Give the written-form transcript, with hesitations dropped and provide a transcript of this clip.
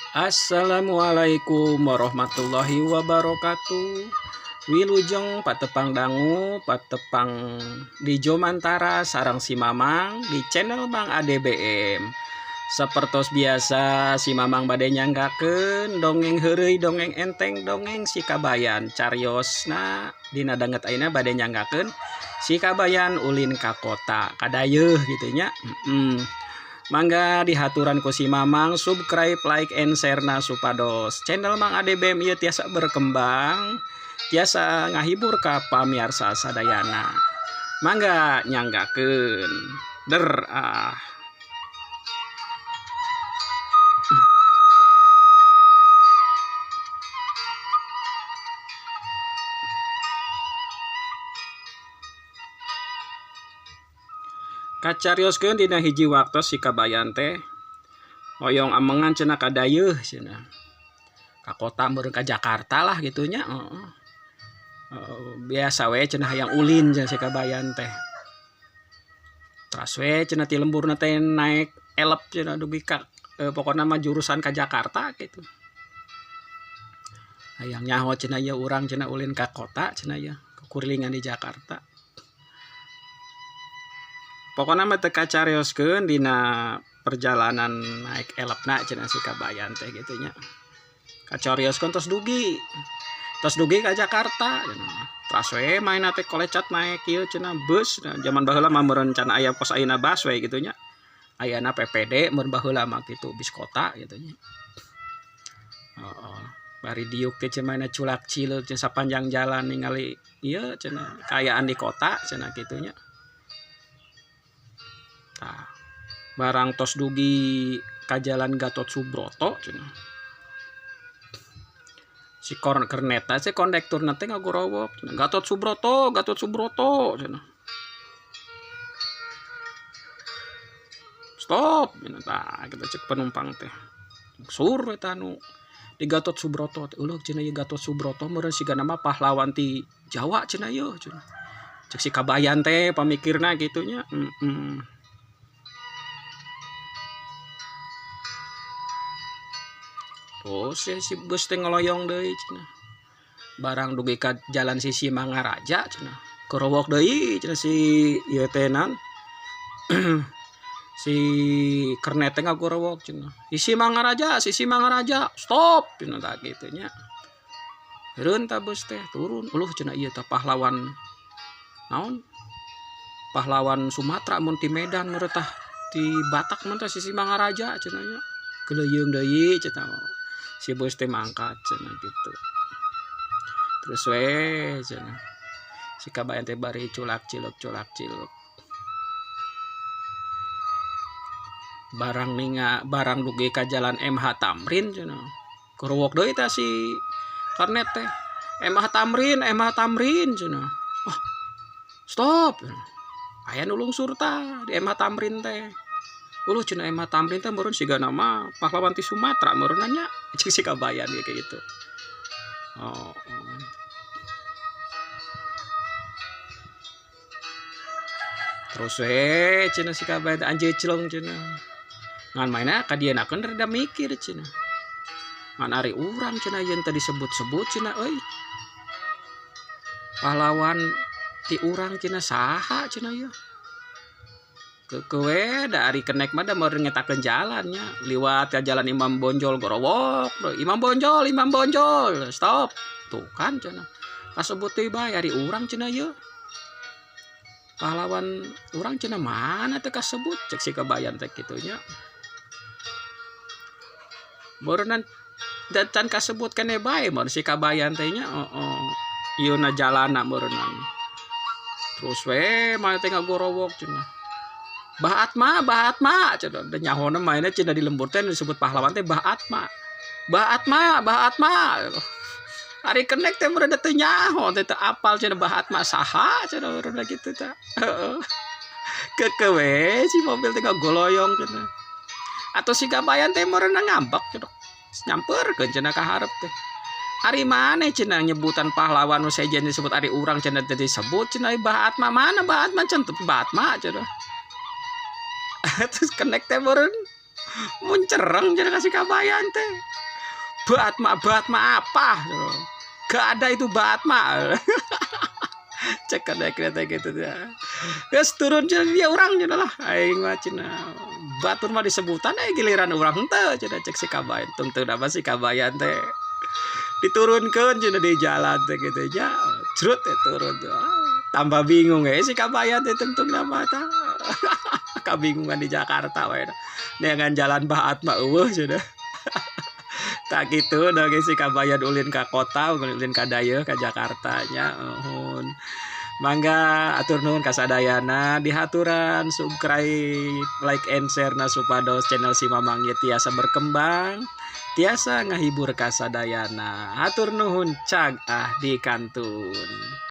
Assalamualaikum warahmatullahi wabarakatuh. Wilujeng patepang dangu patepang di Jomantara sareng si Mamang di channel Mang ADBM. Sapertos biasa si Mamang bade nyanggakeun dongeng heureuy, dongeng enteng, dongeng si Kabayan. Cariosna dina danget ayeuna bade nyanggakeun si Kabayan ulin ka kota kadayeuh gitu nya. Mangga dihaturan ku si Mamang subscribe, like, and share na supados channel Mang ADBM ieu tiasa berkembang, tiasa ngahibur ka pamiarsa sadayana. Mangga nyanggakeun der ah. Kacarioskeun dina hiji waktos si Kabayan teh hoyong amengan cenah ka dayeuh cenah. Ka kota meureun ka Jakarta lah gitu nya, heeh. Biasa we cenah hayang ulin cenah si Kabayan teh. Teras we cenah ti lemburna teh naek elep cenah dugi ka pokona mah jurusan ka Jakarta gitu. Hayang nyaho cenah ieu urang cenah ulin ka kota cenah ieu, kukurilingan di Jakarta. Pokona mah teu kacarioskeun dina perjalanan naik elepna cenah si Kabayan teh gitu nya. Kacarioskeun tos dugi. Tos dugi ka Jakarta cenah. Teras we maena teh kolecat naek ieu cenah bus. Nah, jaman baheula mah meureun can aya pos ayeuna bus we gitu nya. Ayana PPD mun baheula mah kitu bis kota gitu nya. Heeh. Bari diuk teh cenah maena culak cileuk cenah sapanjang jalan ningali ieu cenah kaayaan di kota cenah kitu nya. Tah, barang tos dugi ka jalan Gatot Subroto cenah. Si kernetna si kondekturna teh ngagorowok, Gatot Subroto, Gatot Subroto cenah. Stop cenah tah kitu cek penumpang teh. Sur eta nu di Gatot Subroto teh, eueuh cenah ieu Gatot Subroto meureun sigana mah pahlawan ti Jawa cenah ieu cenah. Cek si Kabayan teh pamikirna kitu nya. Terus ya, si bus teh ngeloyong deui cenah. Barang dugi ka jalan Sisi Mangaraja cenah. Kerowok deui cenah si ieu teh nan. Si kernet teh ngagorowok cenah. Sisi Mangaraja, Sisi Mangaraja, stop cenah tah kitu nya. Eureun tah bus teh turun. Uluh cenah ieu tah pahlawan naon? Pahlawan Sumatera mun ti Medan meureun tah ti Batak mun teh Sisi Mangaraja cenah nya. Keleuyeung deui cenah. Si bus teh mangkat cenah gitu. Terus we cenah. Si Kabayan teh bari culak ciluk culak ciluk. Barang ninga barang dugi ka jalan MH Tamrin cenah. Kerowok deui tah si kernet teh. MH Tamrin, MH Tamrin cenah. Wah, stop. Aya nu lungsur tah di MH Tamrin teh. Uluh cenah MH Tamrin teh meureun sigana mah pahlawan ti Sumatera meureun nya. Cek si Kabayan ge kayak gitu. Oh. Terus we cenah si Kabayan teh anjeuclong cenah. Ngan maena ka dienakeun rada mikir cenah. Ngan ari urang cenah yen teh disebut-sebut cenah euy. Pahlawan ti urang cenah saha cenah ieu. Keukeuh we da ari kenek mah da meureun ngetakeun jalan nya. Liwat ka jalan Imam Bonjol gorowok, Imam Bonjol, Imam Bonjol, stop. Tuh kan cenah. Kasebut deui bae ari urang cenah ieu. Pahlawan urang cenah mana teh kasebut cek si Kabayan teh kitu nya. Meureunnan can kasebut keneh bae mun si Kabayan teh nya, heeh. Ieuna jalana meureunnan. Terus we mah teh ngagorowok cenah. Bah Atma, Bah Atma cenah. Da nyahona maena cenah di lembur teh disebut pahlawan teh Bah Atma. Bah Atma, Bah Atma. Ari kenek teh meureun teu nyaho teh teu apal cenah Bah Atma saha cenah meureun kitu tah. Heeh. Keukeuh we si mobil teh ngagoloyong cenah. Atau si Kabayan teh meureun ngambek cenah. Nyamperkeun cenah ka hareup teh. Ari maneh cenah nyebutan pahlawan nu sejen disebut ari urang cenah teu disebut cenah Bah Atma mana Bah Atma cenah Bah Atma cenah. Terus kenek teh meureun muncereng cenah ka si Kabayan teh. Batma, Batma apa? Gak ada itu Batma. Cek kenek teh gitu ya. Geus turun cenah dia, urang cenah lah, aing mah cenah batur mah disebutan eh giliran urang henteu cenah, cek si Kabayan. Tungtungna mah si Kabayan teh diturunkeun cenah di jalan teh gitu nya, crut teh turun. Tambah bingung eh si Kabayan teh, tungtungna mah tah kabingungan di Jakarta we, neangan jalan Bah Atma euweuh cenah. Tah kitu da si Kabayan ulin ka kota, ulin ka dayeuh ka Jakarta nya. Nuhun, mangga atur nuhun kasadayana, dihaturan subscribe, like and share na supados channel si Mamang ieu tiasa berkembang, tiasa ngahibur kasadayana. Hatur nuhun, cag ah di kantun.